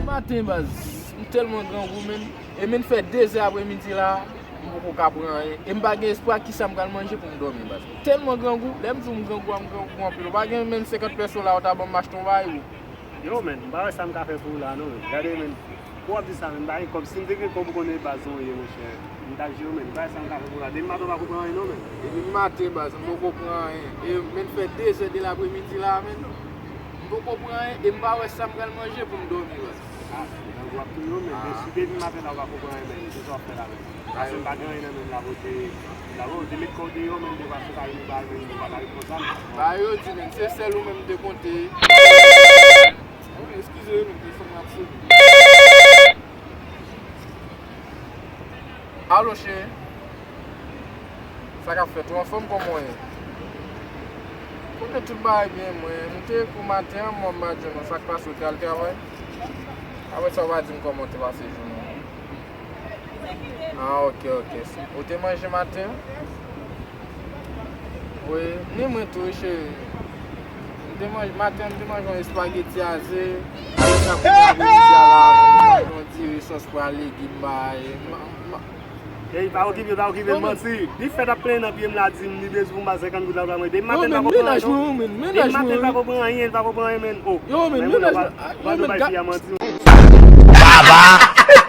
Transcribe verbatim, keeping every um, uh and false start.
Maten, baz, m tèlman grangou, menn. E menn fè de zè apremidi la, m poko ka pran anyen. E m pa gen espwa kisa m pral manje pou m dòmi, baz. M tèlman grangou, lè m di w m grangou a, m grangou anpil. Ou pa gen menm senkant pèso la, ou ta ban m achte yon bagay ou. Yo, menn, m pa wè sa m ka fè pou ou la, non, menn. Gade, menn, pou w ap di sa, menn, m pa gen kòb. Si m te gen kòb, ou konnen baz ou ye, monchè. M t ap jere w, menn, m pa wè sa m ka fè pou ou la. Depi maten, ou pa ko pran anyen, non, menn. Depi maten, baz, m poko pran anyen. E menn fè de zè de lapremidi la, menn. M poko pran anyen e m pa wè sa m pral manje pou m dòmi, baz. Ah, nan gwo ap touye w, menn. Depi, depi maten la, ou pa ko pran anyen, menn. Se sa w ap fè la, menn. Paske m pa gen anyen nan men m la pou te, la pou te met kò w deyò, menn, de fwa si w ta vin ba menn, ou pa ta ret konsa, non. Ba yo di, menn, se sèl ou menm m te konte. Wi, eskize, menn, telefòn nan ap sone. Alo, cheri. Sa k ap fèt? Ou anfòm, kòman w ye? Konnen tout bagay byen, mwen. M te ekri w maten an, mwen m pa jwenn ou. Sa k pase, ou te al travay? Apre sa, ou pa di m kòman w te pase jounen w. Ah, ok, ok. Ou te manje maten an? Wi, ni mwen tou, wi, cheri. M te manje, maten an, m te manje yon espageti a ze. Apre sa, kounye a, apremidi a la, m te manje yon diri sòs pwa legim, bay. Ma, ma, Ey, pa okipe, pa okipe, manti. Li fèk ap plenyen nan pye m la, di m li bezwen pou m ba senkant goud la, ba mwen. Depi maten, m pa ko pran anyen, non. Depi maten, m pa ko pran anyen, m pa ko pran anyen, menn. Oh, men mennaj mwen, ah, yo, men bay fi a manti. Baba!